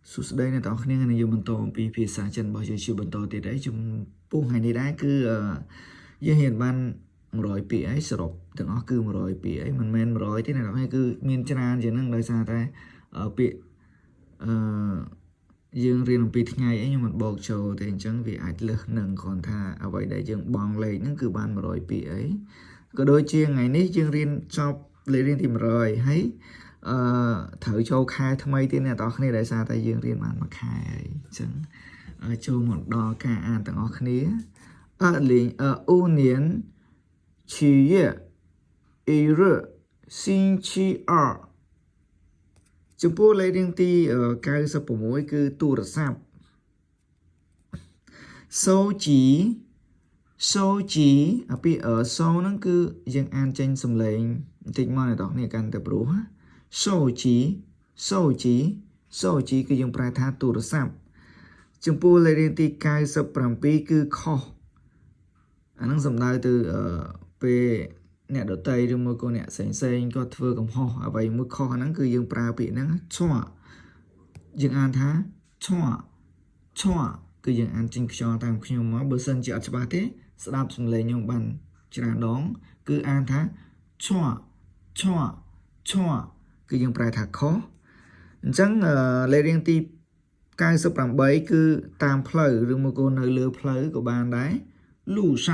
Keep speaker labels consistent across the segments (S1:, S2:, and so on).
S1: សួស្តីអ្នកទាំងអស់គ្នាថ្ងៃនេះយើងបន្តអំពីភាសាចិនរបស់យើងជាបន្តទៀតហើយចំពោះថ្ងៃនេះដែរគឺអឺយើងរៀនបាន100ពាក្យហើយសរុបទាំងអស់គឺ100ពាក្យហើយមិនមែន100ទេអ្នកទាំងអស់គ្នាគឺមានច្រើនជាងហ្នឹងដោយសារតែអឺពាក្យអឺយើងរៀនអំពីថ្ងៃអីខ្ញុំមិនបោកចូលទេអញ្ចឹងវាអាចលើសនឹងគ្រាន់ថាអ្វីដែលយើងបងលេខហ្នឹងគឺបាន100ពាក្យអីក៏ដូចជាថ្ងៃនេះយើងរៀនចប់លេខរៀងទី100ហើយ អឺត្រូវចូលខែថ្មីទៀតអ្នកទាំងអស់គ្នាដោយសារតែយើងរៀនបានមួយខែហើយអញ្ចឹងអឺចូលមកដល់ការអានទាំងអស់គ្នា2025年7月1日星期二ចំពោះលេខរៀងទី96គឺទូរស័ព្ទ手机手机អាពីអឺសូហ្នឹងគឺយើងអានចេញសំឡេងបន្តិចមកអ្នកទាំងអស់គ្នាកាន់តែព្រោះណា 手机手机手机គឺយើងប្រែថាទូរស័ព្ទចំពោះលេខរៀងទី97គឺខុសអាហ្នឹងសំដៅទៅអឺពេលអ្នកដតីឬមួយក៏អ្នកផ្សេងផ្សេងគាត់ធ្វើកំហុសអ្វីមួយខុសអាហ្នឹងគឺយើងប្រើពាក្យហ្នឹង错យើងអានថា错错គឺយើងអានចេញខ្យល់តាមខ្ញុំមកបើសិនជាអត់ច្បាស់ទេស្ដាប់សំឡេងខ្ញុំបានច្រើនដង គឺអានថា错错错គឺយើងប្រែថាខុសអញ្ចឹងអឺលេខរៀងទី98គឺតាមផ្លូវឬមកក៏នៅលើផ្លូវក៏បានដែរ路上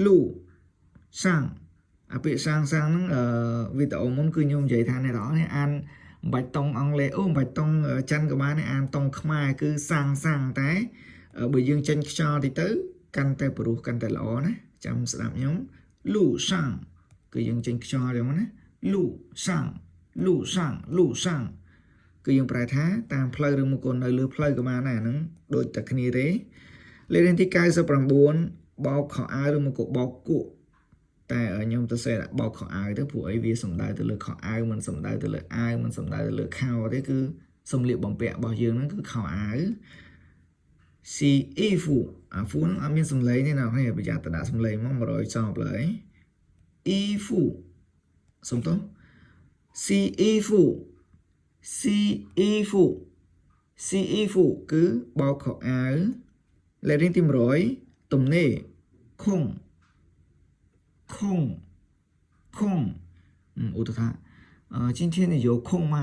S1: 路上អាពាក្យ上上ហ្នឹងអឺវីដេអូមុនគឺខ្ញុំនិយាយថាអ្នកទាំងអស់នេះអានមិនបាច់តង់អង់គ្លេសអូមិនបាច់តង់ចិនក៏បានដែរអានតង់ខ្មែរគឺសាំងសាំងតែបើយើងចេញខ្យល់តិចទៅកាន់តែព្រោះកាន់តែល្អណាចាំស្ដាប់ខ្ញុំ路上គឺយើងចេញខ្យល់ចឹងណា路上路上路上គឺយើងប្រែថាតាមផ្លូវឬមកក៏នៅលើផ្លូវក៏បានដែរហ្នឹងដូចតែគ្នាទេលេខរៀងទី99បោកខោអាវឬមកក៏បោកគក់តែខ្ញុំទៅសេដាក់បោកខោអាវទៅព្រោះអីវាសំដៅទៅលើខោអាវមិនសំដៅទៅលើអាវមិនសំដៅទៅលើខោទេគឺសម្លៀកបំពាក់របស់យើងហ្នឹងគឺខោអាវ 洗衣服អាហ្វូហ្នឹងអត់មានសំឡេងទេណានេះប្រយ័ត្នតដាក់សំឡេងមក100ចប់ឡើយ衣服សុំទោស 洗衣服洗衣服洗衣服គឺបោកខោអាវលេខរៀងទី100ទំនេរ空空空ឧទាហរណ៍អឺ今天你有空吗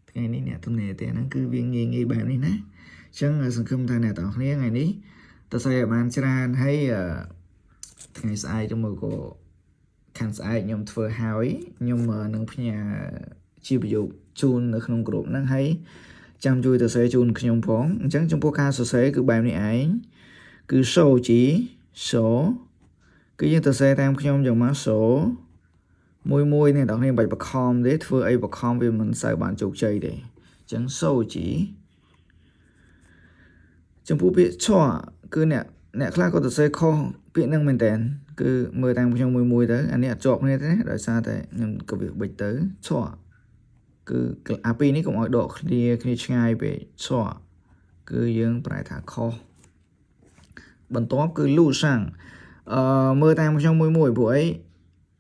S1: ថ្ងៃនេះអ្នកទំនេរទេហ្នឹងគឺវាងាយងាយបែបនេះណាអញ្ចឹងសង្ឃឹមថាអ្នកទាំងអស់គ្នាថ្ងៃនេះតើស្អីឲ្យបានច្រើនហើយថ្ងៃស្អែកទៅមកក៏ខាងស្អែកខ្ញុំធ្វើហើយខ្ញុំនឹងផ្ញើជាប្រយោគជូននៅក្នុងក្រុមហ្នឹងហើយចាំជួយទៅសេជូនខ្ញុំផងអញ្ចឹងចំពោះការសរសេរគឺបែបនេះឯងគឺ手机手គឺយើងទៅសេតាមខ្ញុំយ៉ាងមក手មួយមួយនេះអ្នកនរបាច់បខំទេធ្វើអីបខំវាមិនសូវបានជោគជ័យទេអញ្ចឹង手机ចំពោះពាក្យ错គឺអ្នកអ្នកខ្លះក៏ទៅសេខុសពាក្យហ្នឹងមែនតើគឺមើលតាមខ្ញុំមួយមួយទៅអានេះអត់ជាប់គ្នាទេដោយសារតែខ្ញុំក៏វាបិចទៅ错គឺអាពីរនេះកុំឲ្យដកគ្នាគ្នាឆ្ងាយពេក错គឺយើងប្រែថាខុសបន្ទាប់គឺ路上អឺមើលតាមខ្ញុំមួយមួយព្រោះអី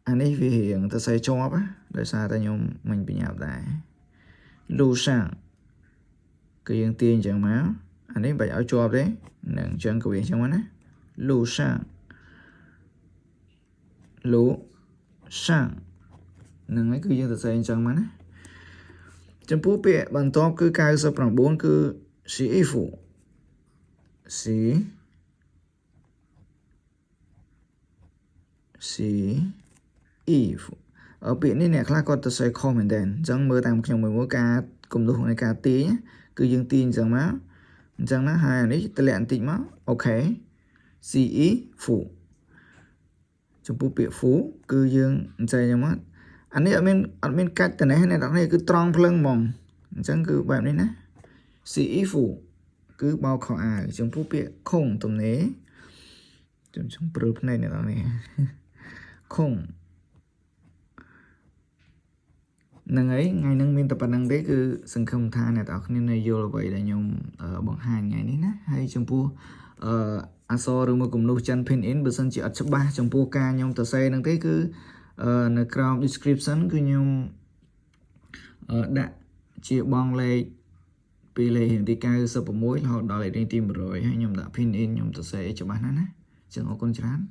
S1: អានេះវារៀងទៅសេជាប់ដោយសារតែខ្ញុំមិញបញ្ញាប់ដែរ路上គឺយើងទាញអញ្ចឹងមកអានេះមិនបាច់ឲ្យជាប់ទេនឹងអញ្ចឹងក៏វាអញ្ចឹងមកណា路上路上ហ្នឹងហើយគឺយើងទៅសេអញ្ចឹងមកណាចំពោះពាក្យបន្ទាប់គឺ99គឺ洗衣服洗洗衣服អឺពាក្យនេះអ្នកខ្លះគាត់ទៅសេខុសមែនតើអញ្ចឹងមើលតាមខ្ញុំមួយមួយការគំនូសនៃការទាញគឺយើងទាញអញ្ចឹងមកអញ្ចឹងណាហើយអានេះតម្លាក់បន្តិចមក OK 洗衣服ចំពោះពាក្យ ហ្វូគឺយើងអញ្ចឹងមកអានេះអត់មានអត់មានកាច់តនេះអ្នកនរគឺត្រង់ភ្លឹងហ្មងអញ្ចឹងគឺបែបនេះណា 洗衣服គឺបោកខោអាវចំពោះពាក្យ空ទំនេរខ្ញុំចង់ព្រើភ្នែកអ្នកនរនេះ空ហ្នឹងហើយថ្ងៃហ្នឹងមានតែប៉ុណ្្នឹងទេគឺសង្ឃឹមថាអ្នកទាំងអស់គ្នានៅយល់អ្វីដែលខ្ញុំបង្ហាញថ្ងៃនេះណាហើយចំពោះអឺអក្សរឬមកគំនូសចិន Pinyin បើសិនជាអត់ច្បាស់ចំពោះការខ្ញុំទៅសេហ្នឹងទេគឺនៅក្រោម description គឺខ្ញុំដាក់ជាបងលេខ ពីលេខរៀងទី96រហូតដល់លេខរៀងទី100ហើយខ្ញុំដាក់ pinyin ខ្ញុំទៅសេច្បាស់ណាស់ណាចឹងអរគុណច្រើន។